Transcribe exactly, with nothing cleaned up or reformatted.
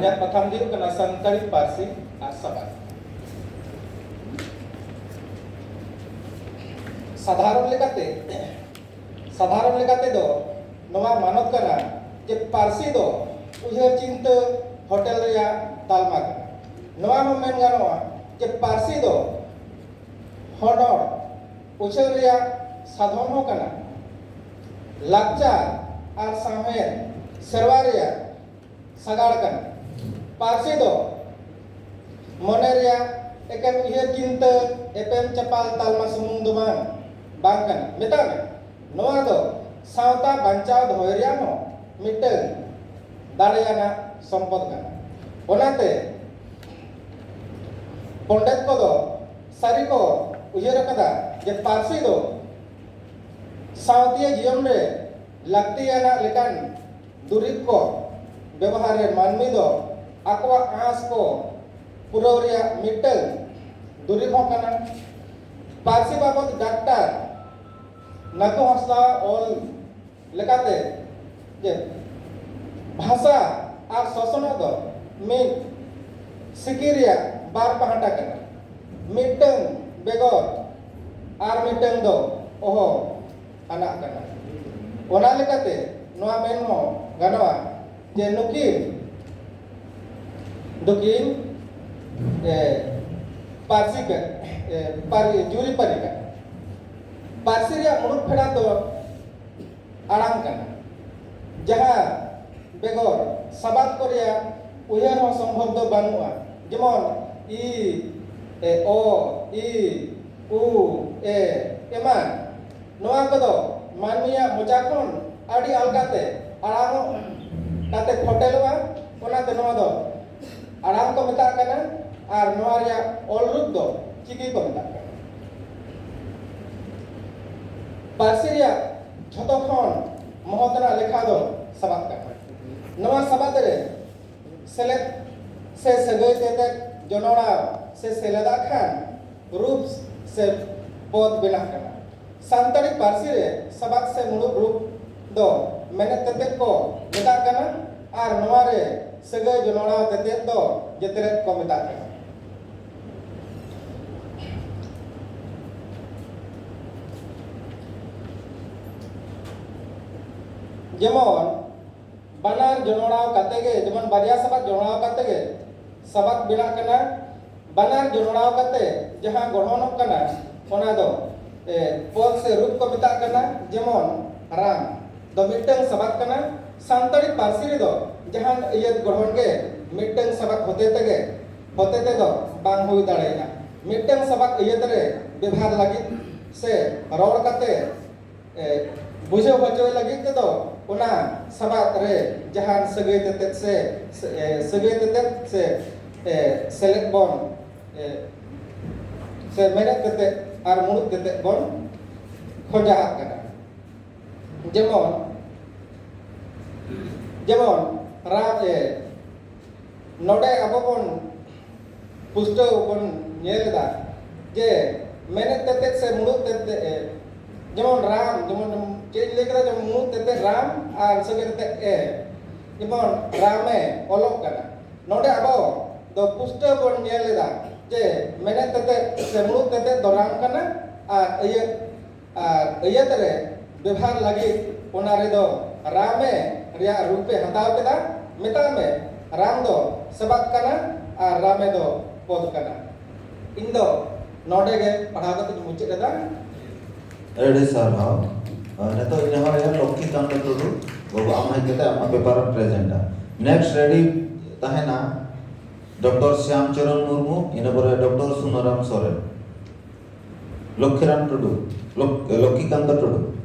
ᱨᱮᱭᱟᱜ ᱯᱟᱛᱷᱟᱢ ᱫᱚ ᱦᱩᱭᱩᱜ ᱠᱟᱱᱟ ᱥᱟᱱᱛᱟᱲᱤ ᱯᱟᱹᱨᱥᱤ ᱟᱨ ᱥᱟᱵᱟᱫ᱾ ᱥᱟᱫᱷᱟᱨᱚᱱ ᱞᱮᱠᱟᱛᱮ, ᱥᱟᱫᱷᱟᱨᱚᱱ ᱞᱮᱠᱟᱛᱮ ᱫᱚ ᱱᱚᱣᱟ ᱢᱟᱱᱚᱛ ᱠᱟᱱᱟ ᱡᱮ ᱯᱟᱹᱨᱥᱤ ᱫᱚ ᱩᱭᱦᱟᱹᱨ ᱪᱤᱱᱛᱟᱹ ᱦᱚᱴᱮᱞ ᱨᱮᱭᱟᱜ ᱛᱟᱞᱢᱟ ᱠᱟᱱᱟ᱾ ᱱᱚᱣᱟ ᱦᱚᱸ ᱢᱮᱱ ᱜᱟᱱᱚᱜᱼᱟ ᱡᱮ ᱯᱟᱹᱨᱥᱤ ᱫᱚ ᱦᱚᱱᱚᱲ ᱩᱪᱷᱟᱹᱱ ᱨᱮᱭᱟᱜ ᱥᱟᱫᱷᱚᱱ ᱦᱚᱸ ᱠᱟᱱᱟ᱾ ᱞᱟᱠᱪᱟᱨ ᱟᱨ ᱥᱟᱶᱦᱮᱫ ᱥᱮᱨᱣᱟ ᱨᱮᱭᱟᱜ ᱥᱟᱜᱟᱲ ᱠᱟᱱᱟ᱾ ᱯᱟᱹᱨᱥᱤ ᱫᱚ ᱢᱚᱱᱮ ᱨᱮᱭᱟᱜ ᱮᱠᱮᱱ ᱩᱭᱦᱟᱹᱨ ᱪᱤᱱᱛᱟᱹ ᱮᱯᱮᱢ ᱪᱟᱯᱟᱞ ᱛᱟᱞᱢᱟ ᱥᱩᱢᱩᱝ ᱫᱚ ᱵᱟᱝ, ᱵᱟᱝ ᱠᱟᱱᱟ᱾ ᱢᱮᱛᱟᱜ ᱢᱮ, ᱱᱚᱣᱟ ᱫᱚ ᱥᱟᱶᱛᱟ ᱵᱟᱧᱪᱟᱣ ᱫᱚᱦᱚᱭ ᱨᱮᱭᱟᱜ ᱦᱚᱸ ᱢᱤᱫᱴᱟᱝ ᱫᱟᱲᱮᱭᱟᱱᱟᱜ ᱥᱚᱢᱯᱚᱫ ᱠᱟᱱᱟ᱾ ᱚᱱᱟᱛᱮ ᱯᱚᱱᱰᱮᱛ ᱠᱚᱫᱚ ᱥᱟᱹᱨᱤ ᱠᱚ ᱩᱭᱦᱟᱹᱨ ᱟᱠᱟᱫᱟ ᱡᱮ ᱯᱟᱹᱨᱥᱤ ᱫᱚ ᱥᱟᱶᱛᱤᱭᱟᱹ ᱡᱤᱭᱚᱱ ᱨᱮ ᱞᱟᱹᱠᱛᱤᱭᱟᱱᱟᱜ ᱞᱮᱠᱟᱱ ᱫᱩᱨᱤᱵ ᱠᱚ ᱵᱮᱵᱚᱦᱟᱨ ᱨᱮ ᱢᱟᱹᱱᱢᱤ ᱫᱚ ᱟᱠᱚᱣᱟᱜ ᱟᱸᱥ ᱠᱚ ᱯᱩᱨᱟᱹᱣ ᱨᱮᱭᱟᱜ ᱢᱤᱫᱴᱟᱝ ᱫᱩᱨᱤᱵ ᱦᱚᱸ ᱠᱟᱱᱟ᱾ ᱯᱟᱹᱨᱥᱤ ᱵᱟᱵᱚᱫ ᱰᱟᱠᱛᱟᱨ ᱱᱟᱠᱩ ᱦᱟᱸᱥᱫᱟ ᱚᱞ ᱞᱮᱠᱟᱛᱮ ᱡᱮ ᱵᱷᱟᱥᱟ ᱟᱨ ᱥᱚᱥᱱᱚᱜ ᱫᱚ ᱢᱤᱫ ᱥᱤᱠᱤ ᱨᱮᱭᱟᱜ ᱵᱟᱨ ᱯᱟᱦᱴᱟ ᱠᱟᱱᱟ, ᱢᱤᱫᱴᱟᱝ ᱵᱮᱜᱚᱨ ᱟᱨ ᱢᱤᱫᱴᱟᱝ ᱫᱚ ᱚᱦᱚ ᱟᱱᱟᱜ ᱠᱟᱱᱟ᱾ ᱚᱱᱟ ᱞᱮᱠᱟᱛᱮ ᱱᱚᱣᱟ ᱢᱮᱱ ᱦᱚᱸ ᱜᱟᱱᱚᱜᱼᱟ ᱡᱮ ᱱᱩᱠᱤᱱ ᱫᱚᱠᱤᱱ, ᱮ, ᱯᱟᱹᱨᱥᱤ ᱠᱟ-, ᱮ, ᱯᱟᱹᱨᱤ, ᱡᱩᱨᱤ ᱯᱟᱹᱨᱤ ᱠᱟᱱᱟ᱾ ᱯᱟᱹᱨᱥᱤ ᱨᱮᱭᱟᱜ ᱢᱩᱲᱩᱫ ᱯᱷᱮᱰᱟᱛ ᱫᱚ ᱟᱲᱟᱝ ᱠᱟᱱᱟ, ᱡᱟᱦᱟᱸ ᱵᱮᱜᱚᱨ ᱥᱟᱵᱟᱫ ᱠᱚ ᱨᱮᱭᱟᱜ ᱩᱭᱦᱟᱹᱨ ᱦᱚᱸ ᱥᱚᱢᱵᱷᱚᱵ ᱫᱚ ᱵᱟᱹᱱᱩᱜᱼᱟ᱾ ᱡᱮᱢᱚᱱ ᱤ, ᱮ, ᱚ, ᱤ, ᱩ, ᱮ ᱮᱢᱟᱱ᱾ ᱱᱚᱣᱟ ᱠᱚᱫᱚ ᱢᱟᱹᱱᱢᱤᱭᱟᱜ ᱢᱚᱪᱟ ᱠᱷᱚᱱ ᱟᱹᱰᱤ ᱟᱞᱜᱟᱛᱮ ᱟᱲᱟᱝᱚᱜ ᱠᱟᱛᱮ ᱯᱷᱚᱴᱮᱞᱚᱜᱼᱟ᱾ ᱚᱱᱟᱛᱮ ᱱᱚᱣᱟ ᱫᱚ ᱟᱲᱟᱝ ᱠᱚ ᱢᱮᱛᱟᱜ ᱠᱟᱱᱟ ᱟᱨ ᱱᱚᱣᱟ ᱨᱮᱭᱟᱜ ᱚᱞ ᱨᱩᱯ ᱫᱚ ᱪᱤᱠᱤ ᱠᱚ ᱢᱮᱛᱟᱜ ᱠᱟᱱᱟ᱾ ᱯᱟᱹᱨᱥᱤ ᱨᱮᱭᱟᱜ ᱡᱷᱚᱛᱚ ᱠᱷᱚᱱ ᱢᱚᱦᱚᱛ ᱨᱮᱱᱟᱜ ᱞᱮᱠᱷᱟ ᱫᱚ ᱥᱟᱵᱟᱫ ᱠᱟᱱᱟ᱾ ᱱᱚᱣᱟ ᱥᱟᱵᱟᱫ ᱨᱮ ᱥᱮᱞᱮᱫ ᱥᱮ ᱥᱟᱹᱜᱟᱹᱭ ᱛᱮᱛᱮᱫ ᱡᱚᱱᱚᱲᱟᱣ ᱥᱮ ᱥᱮᱞᱮᱫᱟᱜ ᱠᱷᱟᱱ ᱨᱩᱯ ᱥᱮ ᱯᱚᱫ ᱵᱮᱱᱟᱜ ᱠᱟᱱᱟ᱾ ᱥᱟᱱᱛᱟᱲᱤ ᱯᱟᱹᱨᱥᱤ ᱨᱮ ᱥᱟᱵᱟᱫ ᱥᱮ ᱢᱩᱲᱩᱫ ᱨᱩᱯ ᱫᱚ ᱢᱮᱱᱮᱫ ᱛᱮᱛᱮᱫ ᱠᱚ ᱢᱮᱛᱟᱜ ᱠᱟᱱᱟ ᱟᱨ ᱱᱚᱣᱟ ᱨᱮ ᱥᱟᱹᱜᱟᱹᱭ ᱡᱚᱱᱚᱲᱟᱣ ᱛᱮᱛᱮᱫ ᱫᱚ ᱡᱮᱛᱮᱨᱮᱫ ᱠᱚ ᱢᱮᱛᱟᱜ ᱠᱟᱱᱟ᱾ ᱡᱮᱢᱚᱱ ᱵᱟᱱᱟᱨ ᱡᱚᱱᱚᱲᱟᱣ ᱠᱟᱛᱮ ᱜᱮ, ᱡᱮᱢᱚᱱ ᱵᱟᱨᱭᱟ ᱥᱟᱵᱟᱫ ᱡᱚᱱᱚᱲᱟᱣ ᱠᱟᱛᱮ ᱜᱮ ᱥᱟᱵᱟᱫ ᱵᱮᱱᱟᱜ ᱠᱟᱱᱟ᱾ ᱵᱟᱱᱟᱨ ᱡᱚᱱᱚᱲᱟᱣ ᱠᱟᱛᱮ ᱡᱟᱦᱟᱸ ᱜᱚᱲᱦᱚᱱᱚᱜ ᱠᱟᱱᱟ, ᱚᱱᱟ ᱫᱚ, ᱮ, ᱯᱚᱫ ᱥᱮ ᱨᱩᱯ ᱠᱚ ᱢᱮᱛᱟᱜ ᱠᱟᱱᱟ᱾ ᱡᱮᱢᱚᱱ ᱨᱟᱢ ᱫᱚ ᱢᱤᱫᱴᱟᱝ ᱥᱟᱵᱟᱫ ᱠᱟᱱᱟ᱾ ᱥᱟᱱᱛᱟᱲᱤ ᱯᱟᱹᱨᱥᱤ ᱨᱮᱫᱚ ᱡᱟᱦᱟᱱ ᱟᱹᱭᱟᱹᱛ ᱜᱚᱲᱦᱚᱱ ᱜᱮ ᱢᱤᱫᱴᱟᱝ ᱥᱟᱵᱟᱫ ᱦᱚᱛᱮ ᱛᱮᱜᱮ, ᱦᱚᱛᱮ ᱛᱮᱫᱚ ᱵᱟᱝ ᱦᱩᱭ ᱫᱟᱲᱮᱭᱟᱜᱼᱟ᱾ ᱢᱤᱫᱴᱟᱝ ᱥᱟᱵᱟᱫ ᱟᱹᱭᱟᱹᱛ ᱨᱮ ᱵᱮᱵᱷᱟᱨ ᱞᱟᱹᱜᱤᱫ ᱥᱮ ᱨᱚᱲ ᱠᱟᱛᱮ, ᱮ, ᱵᱩᱡᱷᱟᱹᱣ ᱦᱚᱪᱚᱭ ᱞᱟᱹᱜᱤᱫ ᱛᱮᱫᱚ ᱚᱱᱟ ᱥᱟᱵᱟᱫ ᱨᱮ ᱡᱟᱦᱟᱱ ᱥᱟᱹᱜᱟᱹᱭ ᱛᱮᱛᱮᱫ ᱥᱮ, ᱥᱮ, ᱮ, ᱥᱟᱹᱜᱟᱹᱭ ᱛᱮᱛᱮᱫ ᱥᱮ, ᱮ, ᱥᱮᱞᱮᱫ ᱵᱚᱱ, ᱮ, ᱥᱮ ᱢᱮᱱᱮᱫ ᱛᱮᱛᱮᱫ ᱟᱨ ᱢᱩᱲᱩᱫ ᱛᱮᱛᱮᱫ ᱵᱚᱱ ᱠᱷᱚᱡᱟᱜ ᱠᱟᱱᱟ᱾ ᱡᱮᱢᱚᱱ, ᱡᱮᱢᱚᱱ ᱨᱟᱢ, ᱮ, ᱱᱚᱰᱮ ᱟᱵᱚ ᱵᱚᱱ ᱯᱩᱥᱴᱟᱹᱣ ᱵᱚᱱ ᱧᱮᱞ ᱮᱫᱟ ᱡᱮ ᱢᱮᱱᱮᱫ ᱛᱮᱛᱮᱫ ᱥᱮ ᱢᱩᱲᱩᱫ ᱛᱮᱛᱮᱫ, ᱮ, ᱡᱮᱢᱚᱱ ᱨᱟᱢ, ᱡᱮᱢᱚᱱ ᱪᱮᱫ ᱤᱧ ᱞᱟᱹᱭ ᱠᱮᱫᱟ, ᱡᱮᱢᱚᱱ ᱢᱩᱲᱩᱫ ᱛᱮᱛᱮᱫ ᱨᱟᱢ ᱟᱨ ᱥᱟᱹᱜᱟᱹᱭ ᱛᱮᱛᱮᱫ ᱮ, ᱡᱮᱢᱚᱱ ᱨᱟᱢᱮ ᱚᱞᱚᱜ ᱠᱟᱱᱟ᱾ ᱱᱚᱰᱮ ᱟᱵᱚ ᱫᱚ ᱯᱩᱥᱴᱟᱹᱣ ᱵᱚᱱ ᱧᱮᱞ ᱮᱫᱟ ᱡᱮ ᱢᱮᱱᱮᱫ ᱛᱮᱛᱮᱫ ᱥᱮ ᱢᱩᱲᱩᱫ ᱛᱮᱛᱮᱫ ᱫᱚ ᱨᱟᱢ ᱠᱟᱱᱟ ᱟᱨ ᱟᱹᱭᱟᱹᱛ ᱟᱨ ᱟᱹᱭᱟᱹᱛ ᱨᱮ ᱵᱮᱵᱷᱟᱨ ᱞᱟᱹᱜᱤᱫ ᱚᱱᱟ ᱨᱮᱫᱚ ᱨᱟᱢᱮ ᱨᱮᱭᱟᱜ ᱨᱩᱯᱮ ᱦᱟᱛᱟᱣ ᱠᱮᱫᱟ᱾ ᱢᱮᱛᱟᱜ ᱢᱮ, ᱨᱟᱢ ᱫᱚ ᱥᱟᱵᱟᱫ ᱠᱟᱱᱟ ᱟᱨ ᱨᱟᱢᱮ ᱫᱚ ᱯᱚᱫ ᱠᱟᱱᱟ᱾ ᱤᱧ ᱫᱚ ᱱᱚᱰᱮ ᱜᱮ ᱯᱟᱲᱦᱟᱣ ᱠᱟᱛᱮᱧ ᱢᱩᱪᱟᱹᱫ ᱮᱫᱟ᱾ ᱟᱹᱰᱤ ᱥᱟᱨᱦᱟᱣ᱾ ᱟᱨ ᱱᱤᱛᱚᱜ ᱤᱧ ᱱᱮᱦᱚᱨᱮᱭᱟ ᱞᱚᱠᱠᱷᱤ ᱠᱟᱱᱛ ᱴᱩᱰᱩ ᱵᱟᱹᱵᱩ, ᱟᱢ ᱦᱮᱡ ᱠᱟᱛᱮ ᱟᱢᱟᱜ ᱯᱮᱯᱟᱨ ᱮᱢ ᱯᱨᱮᱡᱮᱱᱴᱟ᱾ ᱱᱮᱠᱥᱴ ᱨᱮᱰᱤ ᱛᱟᱦᱮᱱᱟ ᱰᱚᱠᱴᱚᱨ ᱥᱭᱟᱢ ᱪᱚᱨᱚᱱ ᱢᱩᱨᱢᱩ, ᱤᱱᱟᱹ ᱯᱚᱨᱮ ᱰᱚᱠᱴᱚᱨ ᱥᱩᱱᱟᱨᱟᱢ ᱥᱚᱨᱮᱱ᱾ ᱞᱚᱠᱠᱷᱤᱨᱟᱢ ᱴᱩᱰᱩ, ᱞᱚᱠ-, ᱞᱚᱠᱠᱷᱤᱠᱟᱱᱛ ᱴᱩᱰᱩ᱾